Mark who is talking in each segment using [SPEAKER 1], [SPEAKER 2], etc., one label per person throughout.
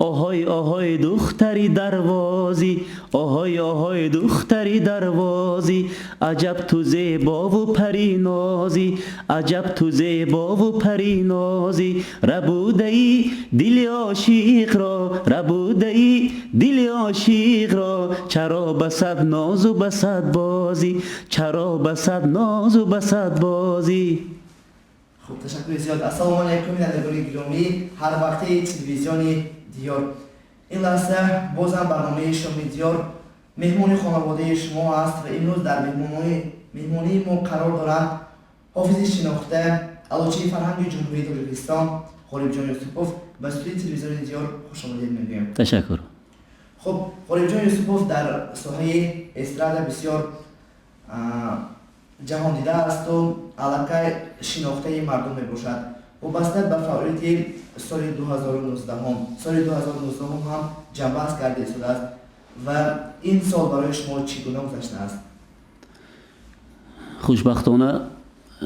[SPEAKER 1] Оҳой, оҳой, духтари дарвозӣ, оҳой, оҳой, духтари дарвозӣ, аҷаб ту зебову паринозӣ, аҷаб ту зебову паринозӣ, рабудаи дили ошиқро, рабудаи дили ошиқро, чаро ба сад нозу ба сад бозӣ, чаро ба сад нозу ба сад бозӣ.
[SPEAKER 2] Хуб, ташаккури зиёд. Ассалому алайкум, бинандагони гиромӣ, ҳар вақти телевизиони Диёр. Ин лаҳза бозам барномаи Шоми Диёр меҳмони хонаводаи шумо аст ва имрӯз дар меҳмонии мо қарор доранд ҳофизи шинохта, аълочии фарҳанги Ҷумҳурии Тоҷикистон Ғолибҷон Юсупов. Ба студияи телевизиони Диёр хушомадед мегӯем.
[SPEAKER 1] Ташаккур.
[SPEAKER 2] Хуб, Ғолибҷон Юсупов дар соҳаи эстрада бисёр ҷаҳондида асту аллакай шинохтаи мардум мебошад. Вобаста ба фаъолияти соли 2019, соли 2019 ҳам ҷамъбаст карда истодааст ва ин сол барои шумо чӣ гуна гузаштааст?
[SPEAKER 1] Хушбахтона,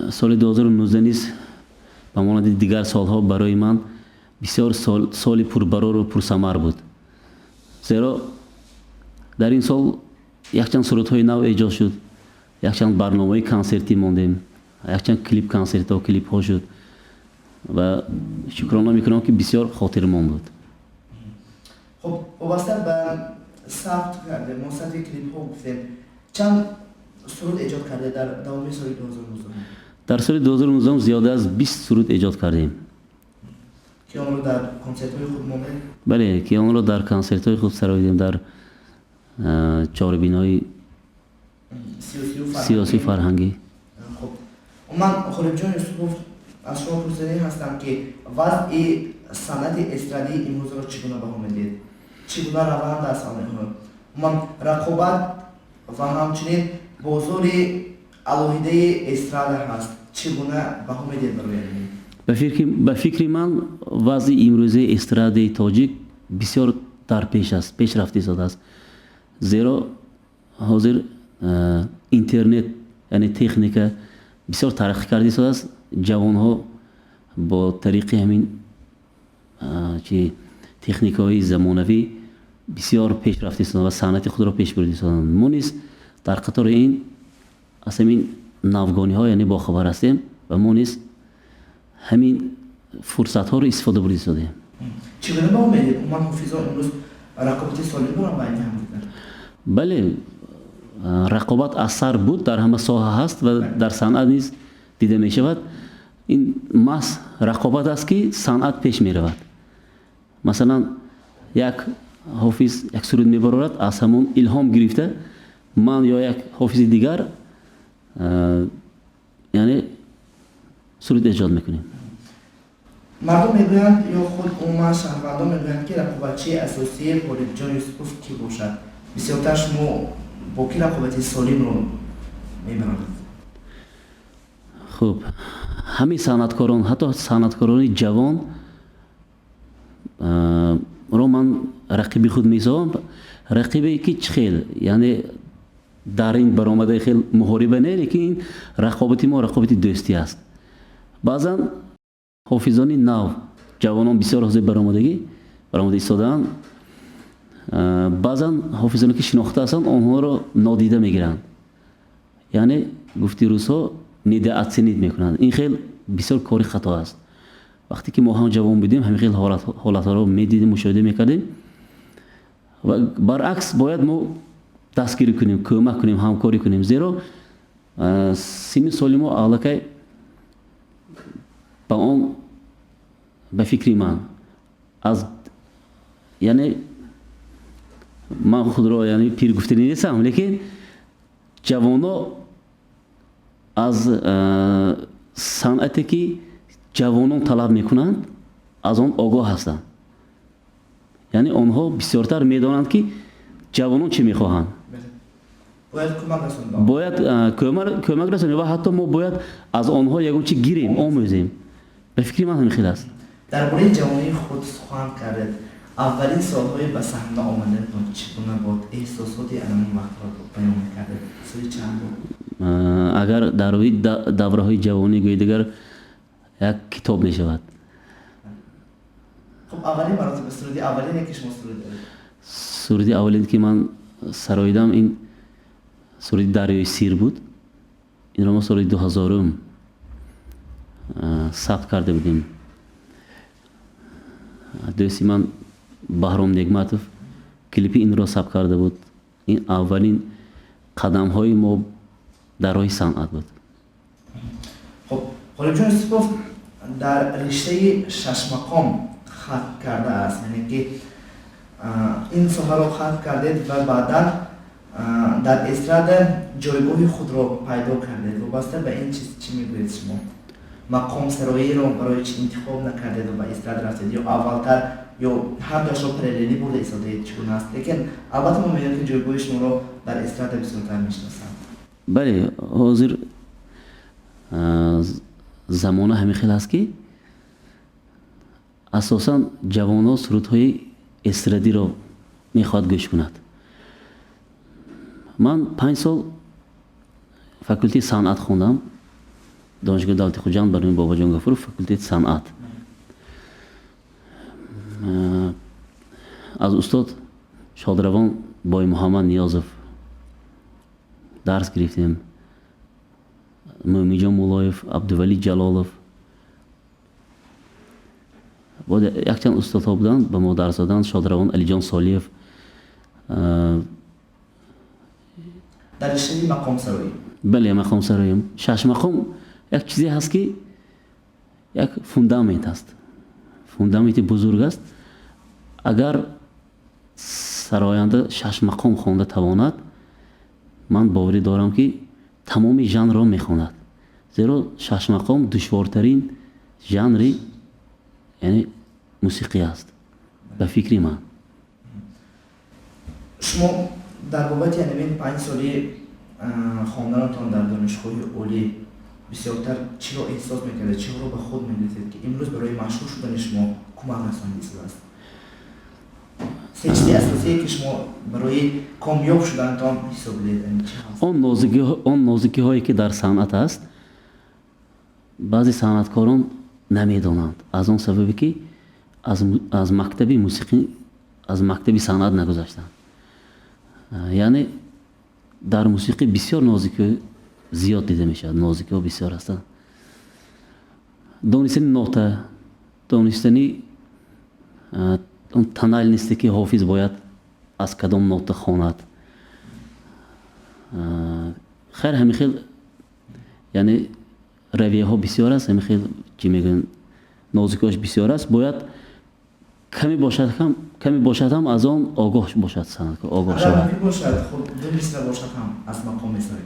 [SPEAKER 1] соли 2019 низ ба монанди дигар солҳо барои ман бисёр соли пурбарору пурсамар буд, зеро дар ин сол якчанд сурудҳои нав эҷод шуд, якчанд барномаи консертӣ мондем, якчанд клип, консертҳо, клипҳо шуд ва шукрона мекунам, ки бисёр хотирмон буд.
[SPEAKER 2] Хуб, вобаста ба сабт кардем, мо сабти клипҳо гуфтем, чанд суруд эҷод карде дар давоми соли 2019?
[SPEAKER 1] Дар соли 2019 зиёда аз 20 суруд эҷод кардем.
[SPEAKER 2] Ки онро дар консертҳои худ мондед?
[SPEAKER 1] Бале, ки онро дар консертҳои худ сароидем, дар чорабиниҳои сиёсию фарҳангӣ.
[SPEAKER 2] Хуб, ман, Ғолибҷон Юсупов, аз шумо пурсиданӣ ҳастам, ки вазъи санъати эстрадии имрӯзро чӣ гуна баҳо медиҳед? Чӣ гуна раванд аст умуман рақобат ва ҳамчунин бозори алоҳидаи эстрада ҳаст, чӣ гуна баҳо медиҳед барои ин?
[SPEAKER 1] Ба фикри ман, вазъи имрӯзаи эстрадаи тоҷик бисёр дар пеш аст, пешрафт истодааст, зеро ҳозир интернет, яъне техника бисёр тараққӣ карда истодааст. Ҷавонҳо бо тариқи ҳамин чи техникаҳои замонавӣ бисёр пешрафта истоданд ва санъати худро пеш бурда истоданд. Мо низ дар қатори ин аз ҳамин навгониҳо, яъне, бохабар ҳастем ва мо низ ҳамин фурсатҳоро истифода бурда истодаем.
[SPEAKER 2] Чӣ гуна баҳо медиҳед, умуман ҳофизон имрӯз рақобати солим доранд байни ҳамдигар?
[SPEAKER 1] Бале, рақобат аз сар буд, дар ҳама соҳа ҳаст ва дар санъат низ дида мешавад. Ин маҳз рақобат аст, ки санъат пеш меравад. Масалан, як ҳофиз як суруд мебарорад, аз ҳамон илҳом гирифта ман ё як ҳофизи дигар, яъне, суруд эҷод мекунем.
[SPEAKER 2] Мардум мегӯянд ё худ умуман шаҳрвандон мегӯянд, ки рақобатчии асосии Ғолибҷон Юсупов кӣ бошад? Бисёртар шумо бо кӣ рақобати солимро мебароред?
[SPEAKER 1] Хуб, ҳамин санъаткорон, ҳатто санъаткорони ҷавон ро ман рақиби худ меҳисобам. Рақибе ки чӣ хел, яъне, дар ин баромадаи хел муҳориба не, лекин ин рақобати мо рақобати дӯстӣ аст. Баъзан ҳофизони нав, ҷавонон бисёр ҳозир баромада истодаанд, баъзан ҳофизоне, ки шинохта ҳастанд, онҳоро нодида мегиранд, яъне, гуфти рӯзҳо, недооценить мекунанд. Ин хел бисёр кори хато аст. Вақте ки мо ҳам ҷавон будем, ҳамин хел ҳолатҳоро медидем, мушоҳида мекардем ва баръакс бояд мо дастгирӣ кунем, кӯмак кунем, ҳамкорӣ кунем, зеро синни соли мо аллакай ба он, ба фикри ман, аз, яъне, ман худро, яъне, пир гуфтанӣ нестам, лекин ҷавоно аз санъате, ки ҷавонон талаб мекунанд, аз он огоҳ ҳастанд, яъне онҳо бисёртар медонанд, ки ҷавонон чӣ мехоҳанд. Бояд кӯмак расонем ва ҳатто мо бояд аз онҳо ягон чи гирем, омӯзем. Ба фикри ман, ҳамин хел аст.
[SPEAKER 2] Дар бораи ҷавонии худ сухан кардед. Аввалин солҳои ба саҳна омаданатон чӣ гуна буд? Эҳсосоти анамон вақтро баён мекардед. Соли чанд буд?
[SPEAKER 1] Агар дар рӯи давраҳои ҷавонӣ гӯи, дигар як китоб мешавад.
[SPEAKER 2] Хуб, аввалин маротиба суруди аввалине, ки шумо суруд доред?
[SPEAKER 1] Суруди аввалине, ки ман сароидам, ин суруди «Дарёи сир» буд. Инро мо соли 2000-ум сабт карда будем. Дӯсти ман Баҳром Негматов клипи инро сабт карда буд. Ин аввалин қадамҳои мо дар роҳи санъат буд.
[SPEAKER 2] Хуб, Ғолибҷон Юсупов дар риштаи шашмақом хатм кардааст, яъне ки ин соҳаро хатм кардед ва баъдан дар эстрада ҷойгоҳи худро пайдо кардед. Вобаста ба ин чиз чӣ мегӯед? Шумо мақомсароиро барои чӣ интихоб накардед ва ба эстрада рафтед ё аввалтар, ё ҳар дуашро параллелӣ бурда истодаед, чӣ гуна аст? Лекин албатта мо мебинем, ки ҷойгоҳи шуморо дар эстрада бисёртар мешиносанд.
[SPEAKER 1] Бале, ҳозир замона ҳамин хел аст, ки асосан ҷавонҳо сурудҳои эстрадиро мехоҳад гӯш кунад. Ман 5 сол факултети санъат хондам, Донишгоҳи давлати Хуҷанд ба номи Бобоҷон Гафуров, факултети санъат, аз устод шодравон Боймуҳаммад Ниёзов дарс гирифтем, Мӯминҷон Муллоев, Абдувалӣ Ҷалолов, якчанд устодҳо буданд, ба мо дарс доданд, шодравон Алиҷон Солиев.
[SPEAKER 2] Дар риштаи мақомсароӣ?
[SPEAKER 1] Бале, мақомсароӣ. Шашмақом як чизе ҳаст, ки як фундамент аст, фундаменти бузург аст. Агар сароянда шашмақом хонда тавонад, ман боварӣ дорам, ки тамоми жанрро мехонад, зеро шашмақом душвортарин жанри, яъне мусиқӣ аст, ба фикри ман.
[SPEAKER 2] Шумо дар бобати ҳамин 5 соли хонданатон дар донишгоҳи олӣ бисёртар чиро эҳсос мекардед, чиро ба худ мегирифтед, ки имрӯз барои машҳур шудани шумо кӯмак расонидааст? Се чизи асосие, ки шумо барои комёб шуданатон ҳисоб дидед, чи ҳаст?
[SPEAKER 1] Он нозикиҳое, ки дар санъат аст, баъзе санъаткорон намедонанд, аз он сабабе, ки аз мактаби мусиқӣ, аз мактаби санъат нагузаштанд. Яъне дар мусиқӣ бисёр нозикиҳо зиёд дида мешавад, нозикиҳо бисёр ҳастанд. Донистани нота, донистани он тональности, ки ҳофиз бояд аз кадом нота хонад. Хайр, ҳамин хел, яъне равияҳо бисёр аст, ҳамин хел, чӣ мегӯянд, нозикиҳош бисёр аст. Бояд каме бошад ҳам аз он огоҳ бошад санъаткор, огоҳ шавад.
[SPEAKER 2] Аз мақом месароед?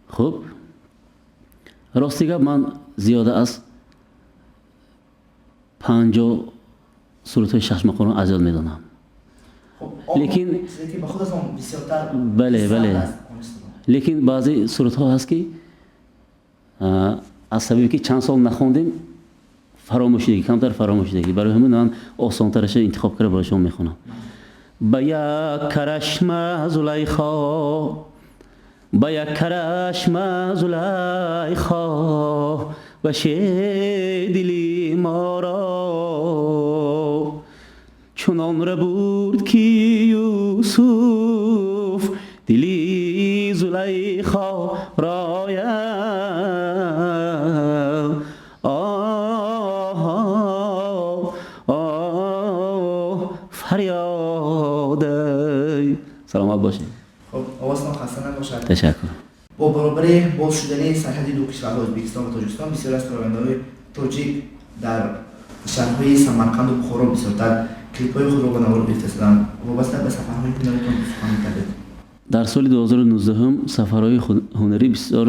[SPEAKER 1] Хуб, рости гап, ман зиёда аз 50 сурудҳои шашмақомро аз ёд медонам. Лекин бале, лекин баъзе сурудҳо ҳаст, ки аз сабабе, ки чанд сол нахондем, фаромӯшидагӣ, камтар фаромӯшидагӣ. Барои ҳамин ман осонтараша интихоб карда, барои шумо мехонам. Ба як карашма Зулайхо, ба як карашма Зулайхо, ва шедили моро чунон рабурд, ки Юсуф дили Зулайхо роя. Оҳ, оҳ, фарёд. Саломат бошед.
[SPEAKER 2] Хуб, овозтон хаста набошад.
[SPEAKER 1] Ташаккур.
[SPEAKER 2] Бо баробари боз шудани сарҳади ду кишварҳо, Ӯзбекистон ва Тоҷикистон, бисёр аз сарояндаҳои тоҷик дар шаҳрҳои Самарқанду Бухоро бисёртар клипҳои худро ба навор гирифта. Вобаста ба сафарҳои ҳунаритон сухан мекардед.
[SPEAKER 1] Дар соли 2019 сафарҳои ҳунарӣ бисёр,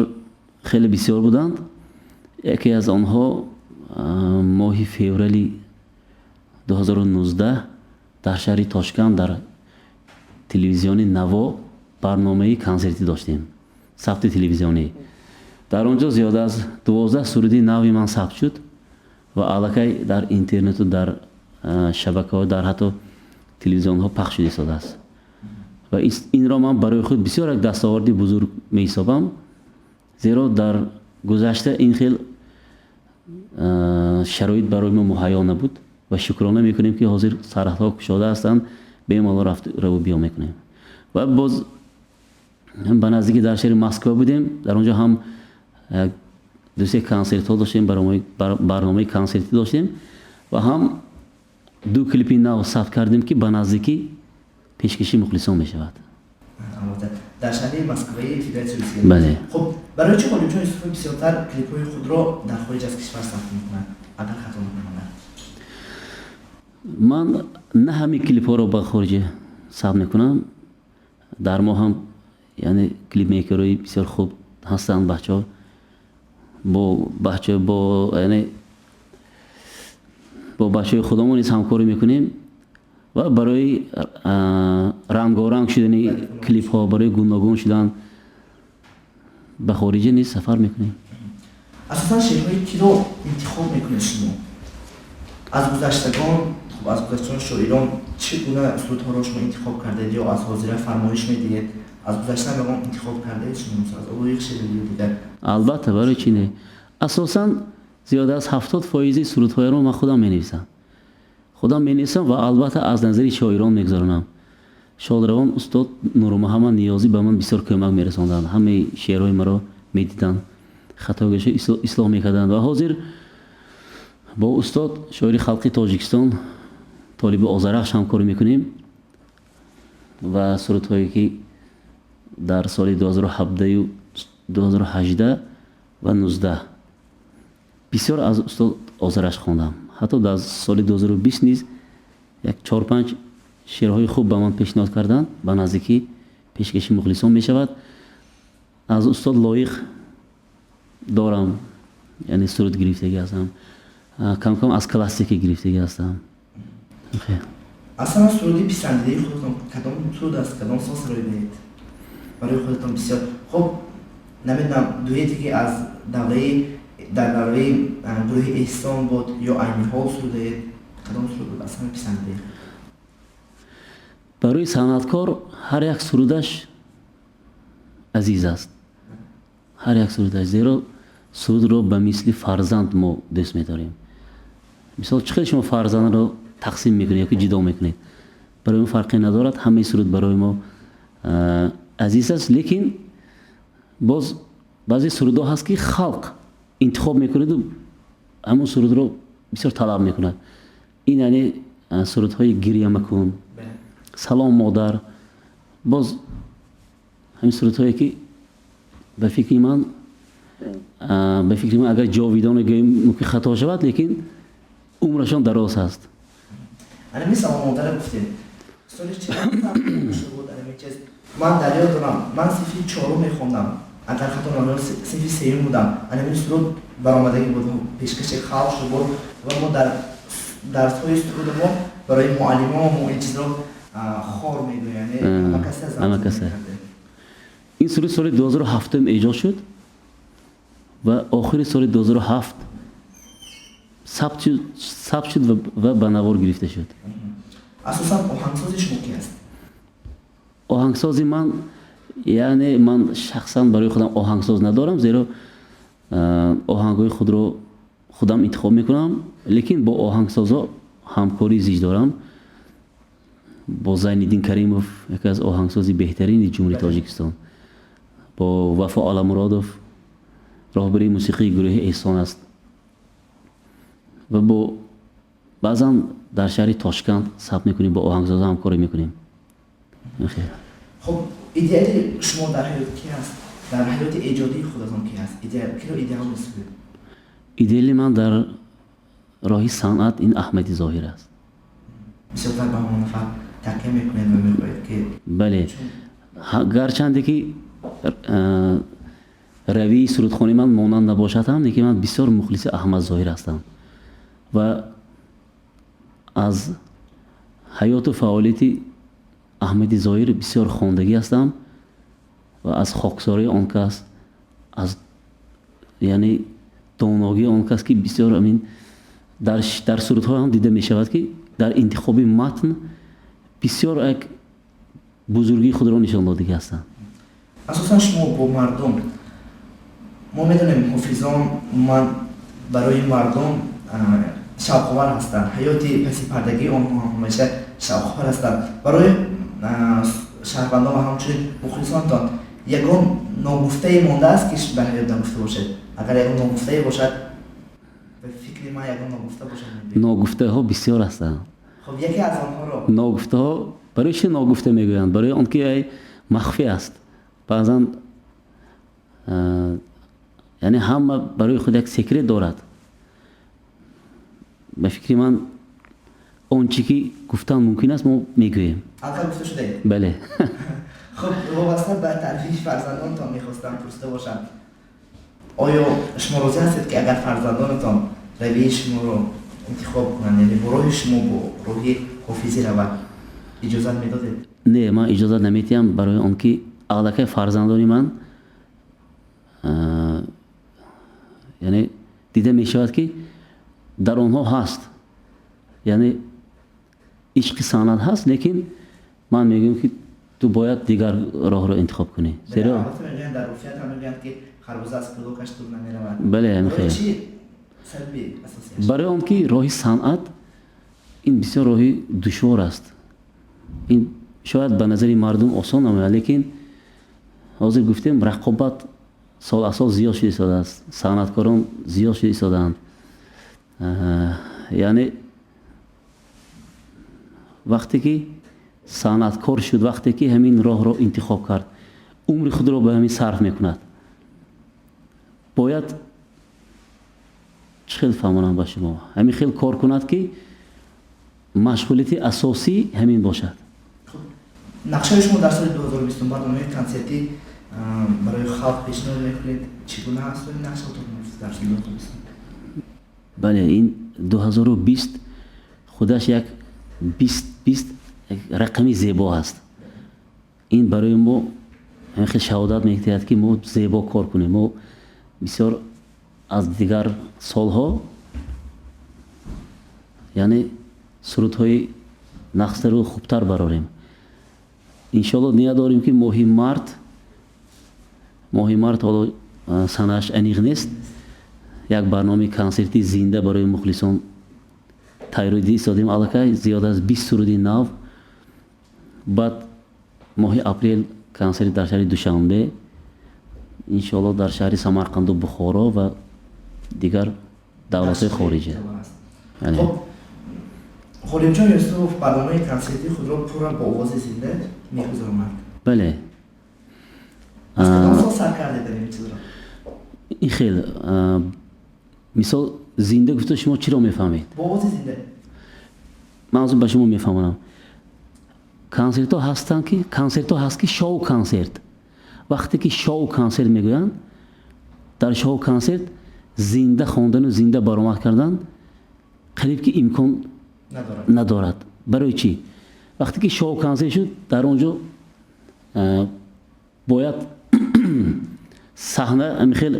[SPEAKER 1] хеле бисёр буданд. Яке аз онҳо моҳи феврали 2019 дар шаҳри Тошканд дар телевизиони Наво барномаи консертӣ доштем, сабти телевизионӣ. Дар он ҷо зиёда аз 12 суруди нави ман сабт шуд ва аллакай дар интернету дар шабакаҳо, дар ҳатто телевизионҳо пахш шуда истодааст. Ва инро ман барои худ бисёр як дастоварди бузург меҳисобам, зеро дар гузашта ин хел шароит барои мо муҳайё набуд. Ва шукрона мекунем, ки ҳозир сарҳадҳо кушода ҳастанд, бемалол раву биё мекунем. Ва боз ба наздикӣ дар шаҳри Москва будем, дар он ҷо ҳам ду-се консертҳо доштем, барномаи консертӣ доштем ва ҳам ду клипи нав сабт кардем, ки ба наздикӣ пешкаши мухлисон мешавад.
[SPEAKER 2] Албатта, дар шаҳри Москваи Федератсияи Русия?
[SPEAKER 1] Бале.
[SPEAKER 2] Хуб, барои чӣ Ғолибҷон Юсуфов бисёртар клипҳои худро дар хориҷ аз кишвар сабт мекунад, агар хато накунам?
[SPEAKER 1] Ман на ҳамин клипҳоро ба хориҷа сабт мекунам. Дар мо ҳам, яъне, клипмейкерҳои бисёр хуб ҳастанд, бачаҳо бо бача бо, яъне, бо бачаҳои худамон низ ҳамкорӣ мекунем ва барои рангоранг шудани клипҳо, барои гуногун шудан ба хориҷа низ сафар мекунем.
[SPEAKER 2] Асосан шеърҳои киро интихоб мекунед шумо аз гузаштагон? Хуб, аз гузаштагон шоирон чӣ гуна сурудҳоро шумо интихоб кардаед ё аз ҳозира фармоиш медиҳед? Аз гузашта ягон интихоб кардаед шумо, аз Лоиқ Шералию дигар?
[SPEAKER 1] Албатта, барои чӣ не? Асосан зиёда аз 70% сурудҳояро ман худам менависам, худам менависам ва албатта аз назари шоирон мегузаронам. Шодравон устод Нурмуҳаммад Ниёзӣ ба ман бисёр кӯмак мерасонданд, ҳамаи шеърҳои маро медиданд, хатогиашо ислоҳ мекарданд. Ва ҳозир бо устод, шоири халқи Тоҷикистон Толиби Озарахш ҳамкорӣ мекунем ва сурудҳое, ки дар соли 2017, 2018 ва 19 бисёр аз устод Озарахш хондам. Ҳатто дар соли 2020 низ як чор панҷ шеърҳои хуб ба ман пешниҳод карданд, ба наздикӣ пешкаши мухлисон мешавад. Аз устод Лоиқ дорам, яъне суруд гирифтагӣ ҳастам, камкам аз классика гирифтагӣ ҳастам.
[SPEAKER 2] Аслан суруди писандидаи худатон кадом суруд аст? Кадом сол сароидаед барои худатон бисёр хуб? Намедонам, дуэте, ки аз давраи дар давраи гурӯҳи Эҳсон буд ё айни ҳол сурудаед, кадом суруд буд аслан писандидаи?
[SPEAKER 1] Барои санъаткор ҳар як сурудаш азиз аст, ҳар як сурудаш, зеро сурудро ба мисли фарзанд мо дӯст медорем. Мисол, чӣ хел шумо фарзандро тақсим мекунед ёки ҷудо мекунед? Барои мо фарқе надорад, ҳамаи суруд барои мо азиз аст. Лекин боз баъзе сурудҳо ҳаст, ки халқ интихоб мекунаду ҳамон сурудро бисёр талаб мекунад. Ин, яъне, сурудҳои «Гиря макун», «Салом, модар», боз ҳамин сурудҳое, ки ба фикри ман, агар ҷовидона гӯем, мумкин хато шавад, лекин умрашон дароз ҳаст.
[SPEAKER 2] Анами «Салом, модара» гуфтед, соли чӣ буд анами чиз? Ман дар ёд дорам, ман синфи чорум мехондам, агар хато накунам, синфи сеюм будам, анами суруд баромадагӣ буд, пешкаши халқ шуд буд ва мо дар дарсҳои суруди мо барои муаллимо мо ин чизро хор мегӯем.
[SPEAKER 1] Ҳама касе. Ин суруд соли 2007 эҷод шуд ва охири соли 2007 сабт шуд ва ба навор гирифта шуд.
[SPEAKER 2] Асосан оҳангсози шумо ки аст?
[SPEAKER 1] Оҳангсози ман, яъне, ман шахсан барои худам оҳангсоз надорам, зеро оҳангҳои худро худам интихоб мекунам, лекин бо оҳангсозҳо ҳамкории зич дорам. Бо Зайниддин Каримов, яке аз оҳангсози беҳтарини Ҷумҳурии Тоҷикистон, бо Вафо Оламуродов, роҳбарии мусиқии гурӯҳи Эҳсон аст, ва бо баъзан дар шаҳри Тошканд сабт мекунем, бо оҳангсоза ҳамкорӣ мекунем.
[SPEAKER 2] Хуб, идеали шумо дар ҳаёт ки аст? Дар ҳаёти эҷодии худатон ки аст? Киро идеал месӯед?
[SPEAKER 1] Идеали ман дар роҳи санъат ин Аҳмади Зоҳир аст.
[SPEAKER 2] Бисёртар ба ҳамон нафар такя мекунед ва мехоҳед, ки
[SPEAKER 1] Бале, гарчанде ки равии сурудхонии ман монанд набошад ҳам, лекин ман бисёр мухлиси Аҳмад Зоҳир ҳастам ва аз ҳаёту фаъолияти Аҳмади Зоҳир бисёр хондагӣ ҳастам ва аз хоксории он кас, аз, яъне, доногии он кас, ки бисёр амин дар сурудҳо ҳам дида мешавад, ки дар интихоби матн бисёр як бузургии худро нишон додагӣ ҳастанд.
[SPEAKER 2] Асосан шумо бо мардум, мо медонем, ҳофизон ман барои мардум. Шавқовар ҳастанд, ҳаёти пасипардагии онҳо ҳам ҳамеша шавқовар ҳастанд. Барои шаҳрвандон ва ҳамчунин мухлисонтон ягон ногуфтае мондааст, ки дар ҳаёт нагуфта бошед? Агар ягон ногуфтае бошад, ба фикри ман, ягон ногуфта бошад.
[SPEAKER 1] Ногуфтаҳо бисёр ҳастанд.
[SPEAKER 2] Хуб, яке аз онҳоро.
[SPEAKER 1] Ногуфтаҳо барои чӣ ногуфта мегӯянд? Барои он ки ай махфӣ аст. Баъзан, яъне, ҳама барои худ як секрет дорад. Ба фикри ман, он чӣ ки гуфтан мумкин аст, мо мегӯем.
[SPEAKER 2] Аллакай гуфта шудаед.
[SPEAKER 1] Бале.
[SPEAKER 2] Хуб, вобаста ба тарбияи фарзандонтон мехостам пурсида бошам: оё шумо розӣ ҳастед, ки агар фарзандонатон равияи шуморо интихоб кунанд, яъне бо роҳи шумо, бо роҳи ҳофизӣ равад, иҷозат медодед?
[SPEAKER 1] Не, ман иҷозат наметиҳам, барои он ки аллакай фарзандони ман, яъне, дида мешавад, ки дар онҳо ҳаст, яъне, ишқи санъат ҳаст, лекин ман мегӯям, ки ту бояд дигар роҳро интихоб кунӣ, зеро
[SPEAKER 2] Албатта, мегӯянд, дар урфият ҳам мегӯянд, ки харбуза аз пӯлокаш дур намеравад.
[SPEAKER 1] Бале, ҳамин
[SPEAKER 2] Барои
[SPEAKER 1] хел.
[SPEAKER 2] чӣ? Сабаби асосиаш?
[SPEAKER 1] Барои он ки роҳи санъат ин бисёр роҳи душвор аст. Ин шояд ба назари мардум осон намояд, лекин ҳозир гуфтем, рақобат сол аз сол зиёд шуда истодааст, санъаткорон зиёд шуда истодаанд. Яъне, вақте ки санъаткор шуд, вақте ки ҳамин роҳро интихоб кард, умри худро ба ҳамин сарф мекунад. Бояд, чӣ хел фаҳмонам ба шумо, ҳамин хел кор кунад, ки машғулияти асосӣ ҳамин бошад.
[SPEAKER 2] Нақшаи шумо дар соли 2020, барномаи консертӣ барои халқ пешниҳод мекунед, чӣ гуна аст ин нақшатон дар соли 2020?
[SPEAKER 1] Бале, ин 2020 худаш як 20 20 як рақами зебо аст. Ин барои мо ҳамин хел шаҳодат медиҳад, ки мо зебо кор кунем, мо бисёр аз дигар солҳо, яъне, сурудҳои нағзтару хубтар барорем. Иншоалло, ният дорем, ки моҳи март, моҳи март, ҳоло санааш аниқ нест, як барномаи консертии зинда барои мухлисон тайёрӣ истодем аллакай, зиёд аз 20 суруди нав. Баъд моҳи апрел консерт дар шаҳри Душанбе, иншоалло, дар шаҳри Самарқанду Бухоро ва дигар давлатҳои хориҷа. Бале.
[SPEAKER 2] Хуб, Ғолибҷон Юсуфов барномаи консертии худро пурра бо овози зинда мегузаронад.
[SPEAKER 1] Бале.
[SPEAKER 2] Аз кадом сол сар кардед ин чизро?
[SPEAKER 1] Ин хел, мисол, зинда гуфта шумо чиро мефаҳмед?
[SPEAKER 2] Бо овози зинда.
[SPEAKER 1] Ман ҳозир ба шумо мефаҳмонам. Консертҳо ҳастанд, ки консертҳо ҳаст, ки шоу консерт. Вақте ки шоу консерт мегӯянд, дар шоу консерт зинда хондану зинда баромад кардан қариб ки имкон
[SPEAKER 2] надорад.
[SPEAKER 1] Надорад. Барои чӣ? Вақте ки шоу консерт шуд, дар он ҷо бояд саҳна ҳамин хел,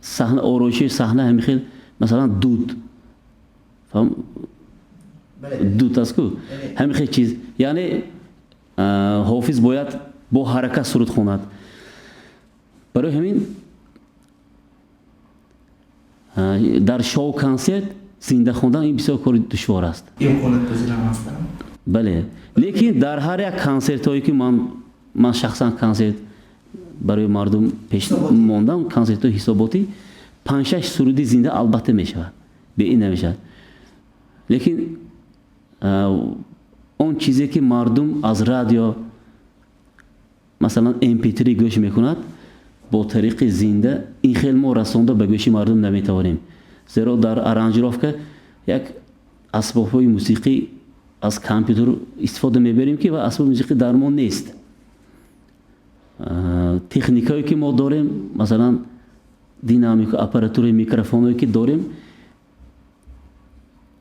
[SPEAKER 1] саҳна, ороиши саҳна ҳамин хел, масалан, дуд, фаҳм?
[SPEAKER 2] Бале.
[SPEAKER 1] Дуд аст ку, ҳамин хел чиз, яъне, ҳофиз бояд бо ҳаракат суруд хонад. Барои ҳамин дар шоу консерт зинда хондан ин бисёр кори душвор аст.
[SPEAKER 2] Имконатпазирам ҳастанд.
[SPEAKER 1] Бале, лекин дар ҳар як консертҳое, ки ман шахсан консерт барои мардум пеш
[SPEAKER 2] Ҳисоботӣ.
[SPEAKER 1] мондам, консертҳои ҳисоботӣ, панҷ-шаш суруди зинда албатта мешавад, бе ин намешавад. Лекин он чизе, ки мардум аз радио, масалан, mp3 гӯш мекунад, бо тариқи зинда ин хел мо расонда ба гӯши мардум наметавонем, зеро дар аранжировка як асбобҳои мусиқӣ аз компютер истифода мебарем, ки ва асбоби мусиқӣ дар мо нест. Техникае, ки мо дорем, масалан, динамика, аппаратураи микрофоное, ки дорем,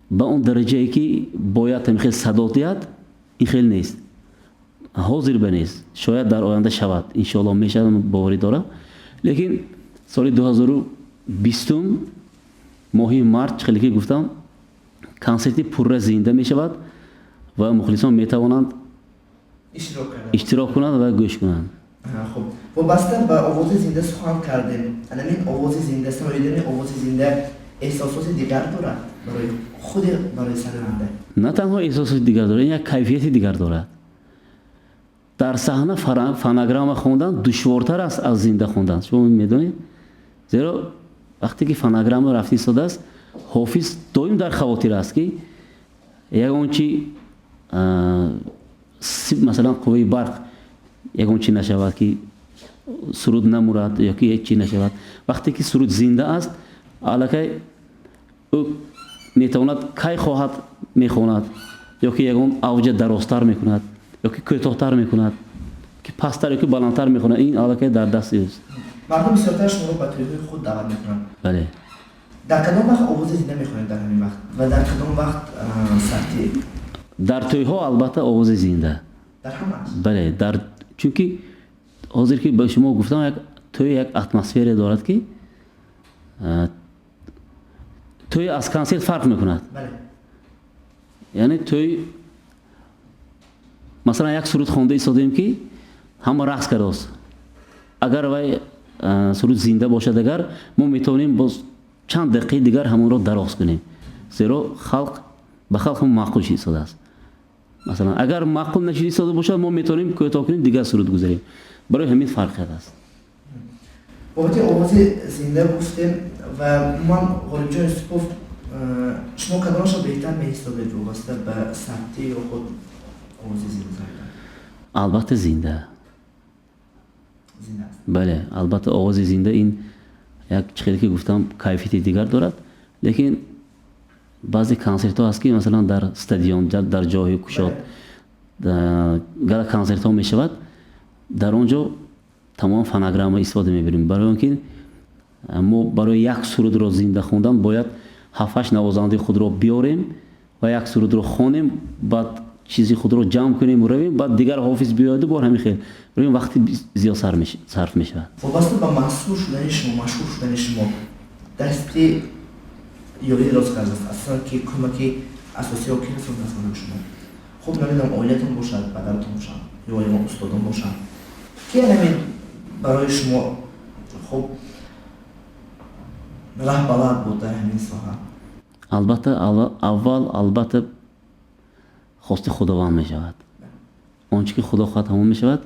[SPEAKER 1] ба он дараҷае, ки бояд ҳамин хел садо диҳад, ин хел нест. Ҳозир ба нест, шояд дар оянда шавад, иншоалло мешавад, боварӣ дорам. Лекин соли 2020, моҳи март, хеле ки гуфтам, консерти пурра зинда мешавад ва мухлисон метавонанд
[SPEAKER 2] иштирок карда
[SPEAKER 1] иштирок кунанд ва гӯш кунанд.
[SPEAKER 2] Хуб, вобаста ба овози зинда сухан кардем. Анамин овози зинда, сароидани овози зинда Эҳсосоти дигар дорад барои худи, барои сароянда.
[SPEAKER 1] На танҳо эҳсосоти дигар дорад, ин як кайфияти дигар дорад. Дар саҳна фонограмма хондан душвортар аст аз зинда хондан, шумо медонед, зеро вақте ки фонограмма рафта истодааст, ҳофиз доим дар хавотир аст, ки ягон чи, масалан, қувваи барқ ягон чи нашавад, ки суруд намурад ё ки ҳеҷ чи нашавад. Вақте ки суруд зинда аст, аллакай ӯ метавонад кай хоҳад мехонад, ё ки ягон авҷа дарозтар мекунад, ё ки кӯтоҳтар мекунад, ки пасттар ё ки баландтар мехонад, ин аллакай дар дасти ӯст.
[SPEAKER 2] Мардум бисёртар шуморо ба тӯйҳои худ даъват мекунанд.
[SPEAKER 1] Бале.
[SPEAKER 2] Дар кадом вақт овози зинда мехонед дар ҳамин вақт ва дар кадом вақт сабтӣ?
[SPEAKER 1] Дар тӯйҳо албатта овози зинда.
[SPEAKER 2] Дар ҳамааш?
[SPEAKER 1] Бале, дар чунки ҳозир ки ба шумо гуфтам, як тӯй як атмосфера дорад, ки тӯй аз консерт фарқ мекунад. Яъне тӯй, масалан, як суруд хонда истодем, ки ҳама рақс кардааст, агар вай суруд зинда бошад, агар мо метавонем боз чанд дақиқаи дигар ҳамонро дароз кунем, зеро халқ ба халқ маъқул шуда истодааст. Масалан, агар маъқул нашуда истода бошад, мо метавонем кӯтоҳ кунем, дигар суруд гузарем. Барои ҳамин фарқият аст.
[SPEAKER 2] Бобати овози зинда гуфтем ва умуман, Ғолибҷон Юсупов, шумо кадомашро беҳтар меҳисобед вобаста ба сабтӣ ё худ овози зинда?
[SPEAKER 1] Албатта, зинда.
[SPEAKER 2] Зинда аст.
[SPEAKER 1] Бале, албатта, овози зинда ин як, чӣ хеле ки гуфтам, кайфияти дигар дорад. Лекин баъзе консертҳо ҳаст, ки масалан дар стадион, дар ҷои кушод гала консертҳо мешавад, дар он ҷо тамом фонограмма истифода мебарем, барои он ки мо барои як сурудро зинда хондан бояд ҳафт-ҳашт навозандаи худро биёрем ва як сурудро хонем, баъд чизи худро ҷамъ кунем, равем, баъд дигар ҳофиз биёяду бор ҳамин хел равем, вақти зиёд сарф мешавад.
[SPEAKER 2] Вобаста ба маҳсур шудани шумо, машҳур шудани шумо, дасти ёрӣ рост кардааст, асосан ки кӯмаки асосиро ки расондааст барои шумо? Хуб, намедонам, оилатон бошад, падаратон бошад ё ягон устодон бошанд, ки ҳамин барои шумо хуб раҳбалад буд дар ҳамин соҳа?
[SPEAKER 1] Албатта, аввал, албатта, хости Худованд мешавад, он чӣ ки Худо хоҳад, ҳамон мешавад.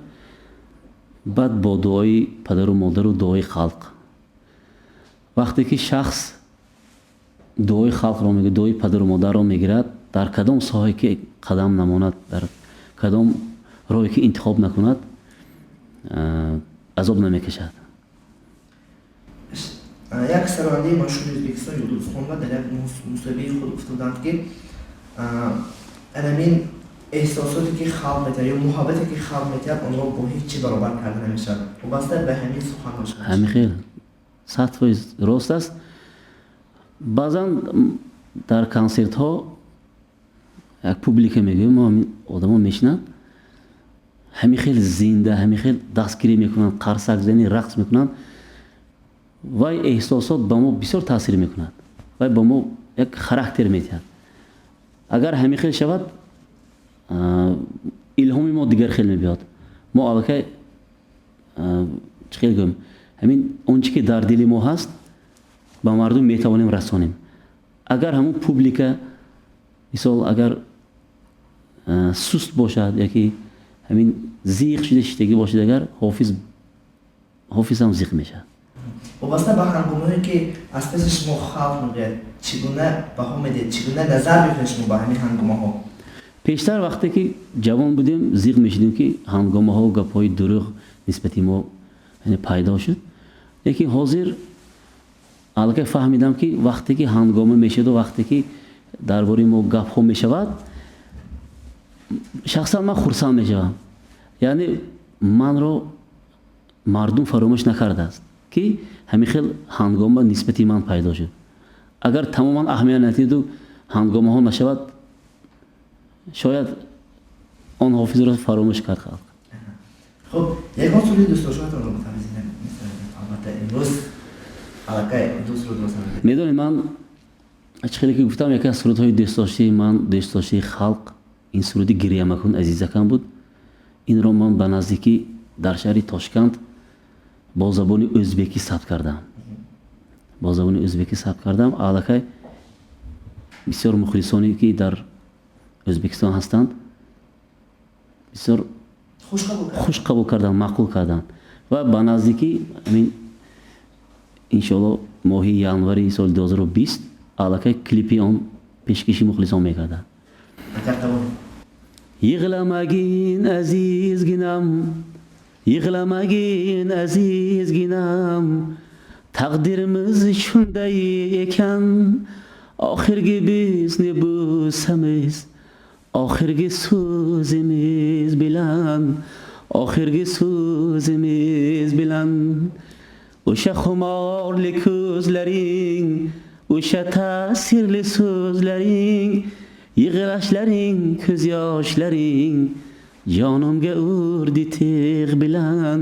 [SPEAKER 1] Баъд бо дуои падару модару дуои халқ. Вақте ки шахс дуои халқро мегирад, дуои падару модарро мегирад, дар кадом соҳае ки қадам намонад, дар кадом роҳе ки интихоб накунад, азоб намекашад.
[SPEAKER 2] Як сарояндаи машҳури Ӯзбекистон Юлдузхонова дар як мусоҳибаи худ гуфта буданд, ки анамин эҳсосоте ки халқ метиҳад ё муҳаббате ки халқ метиҳад, онро бо ҳеҷ чиз баробар карда намешавад. Вобаста ба ҳамин сухан.
[SPEAKER 1] Ҳамин хел, 100% рост аст. Баъзан дар консертҳо як публика мегӯем мо, ҳамин одамо мешинанд, ҳамин хел зинда, ҳамин хел дастгирӣ мекунанд, қарсакзанӣ, рақс мекунанд. Вай эҳсосот ба мо бисёр таъсир мекунад, вай ба мо як характер медиҳад. Агар ҳамин хел шавад, илҳоми мо дигар хел мебиёд. Мо аллакай, чӣ хел гӯем, ҳамин он чӣ ки дар дили мо ҳаст, ба мардум метавонем расонем. Агар ҳамун публика, мисол, агар суст бошад яки ҳамин зиқ шуда шиштагӣ бошад, агар ҳофизам зиқ мешавад.
[SPEAKER 2] Вобаста ба ҳангомҳое ки аз паси шумо халқ мегӯяд, чӣ гуна баҳо медиҳед, чӣ гуна назар мекунед шумо ба ҳамин ҳангомаҳо?
[SPEAKER 1] Пештар, вақте ки ҷавон будем, зиқ мешудем, ки ҳангомаҳо, гапҳои дурӯғ нисбати мо пайдо шуд. Лекин ҳозир аллакай фаҳмидам, ки вақте ки ҳангома мешуду вақте ки дар бораи мо гапҳо мешавад, шахсан ман хурсанд мешавам, яъне манро мардум фаромӯш накардааст, ки ҳамин хел ҳангома нисбати ман пайдо шуд. Агар тамоман аҳамият надиҳду ҳангомаҳо нашавад, шояд он ҳофизро фаромӯш кард халқ.
[SPEAKER 2] Хуб, ягон суруди дӯстдоштаатонро ба таври зинда, албатта, имрӯз аллакай ду сурудро сароидед.
[SPEAKER 1] Медонед, ман чӣ хеле ки гуфтам, яке аз сурудҳои дӯстдоштаи ман, дӯстдоштаи халқ, ин суруди «Гиря макун, азизакам» буд. Инро ман ба наздикӣ дар шаҳри Тошканд бо забони ӯзбекӣ сабт кардам. Бо забони ӯзбекӣ сабт кардам. Аллакай бисёр мухлисоне, ки дар Ӯзбекистон ҳастанд, бисёр хуш қабул карданд, маъқул карданд. Ва ба наздикӣ, ҳамин, иншоалло, моҳи январи соли 2020 аллакай клипи он пешкаши мухлисон мегардад. Yig'lamagin, azizginam, yig'lamagin, azizginam, taqdirimiz shunday ekan. Oxirgi bizni bo'samiz oxirgi so'zimiz bilan, oxirgi so'zimiz bilan. O'sha xumorli ko'zlaring, o'sha ta'sirli so'zlaring, yig'lashlaring, ko'z yoshlaring jonimga urdi tig' bilan,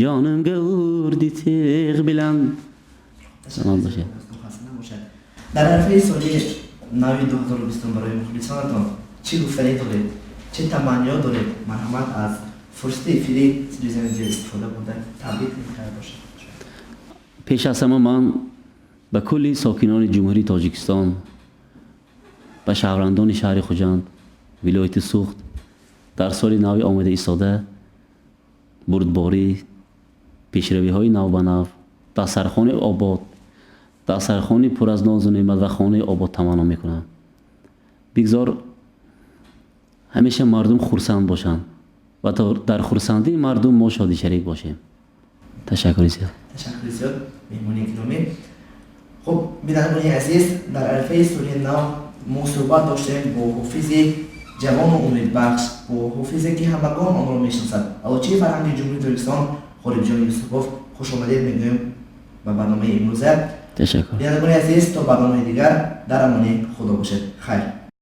[SPEAKER 1] jonimga urdi tig' bilan. Салом бошед.
[SPEAKER 2] Дар арафаи соли нави 2020 барои мухлисонатон чӣ гуфтанӣ доред, чӣ таманниё доред? Марҳамат, аз фурсати эфири телевизиони Диёр истифода бурда, табрик карда бошед.
[SPEAKER 1] Пеш аз ҳама ман ба кулли сокинони Ҷумҳурии Тоҷикистон, ба шаҳрвандони шаҳри Хуҷанд, вилояти Суғд дар соли нави омода истода бурдборӣ, пешравиҳои навбанав, дастархони обод, дастархони пур аз нозу неъмат ва хонаи обод таманно мекунам. Бигзор ҳамеша мардум хурсанд бошанд ва дар хурсандии мардум мо шоди шарик бошем. Ташаккури зиёд.
[SPEAKER 2] Ташаккури зиёд, меҳмони гиромӣ. Хуб, бинандагони азиз, дар арафаи соли нав мо суҳбат доштем бо ҳофизи ҷавону умедбахш, бо ҳофизе, ки ҳамагон онро мешиносад, Аълочии фарҳанги Ҷумҳурии Тоҷикистон Ғолибҷон Юсупов. Хушомадед мегӯем ба барномаи имрӯза.
[SPEAKER 1] Ташаккур.
[SPEAKER 2] Бинандагони азиз, то барномаи дигар дар амони Худо бошед. Хайр.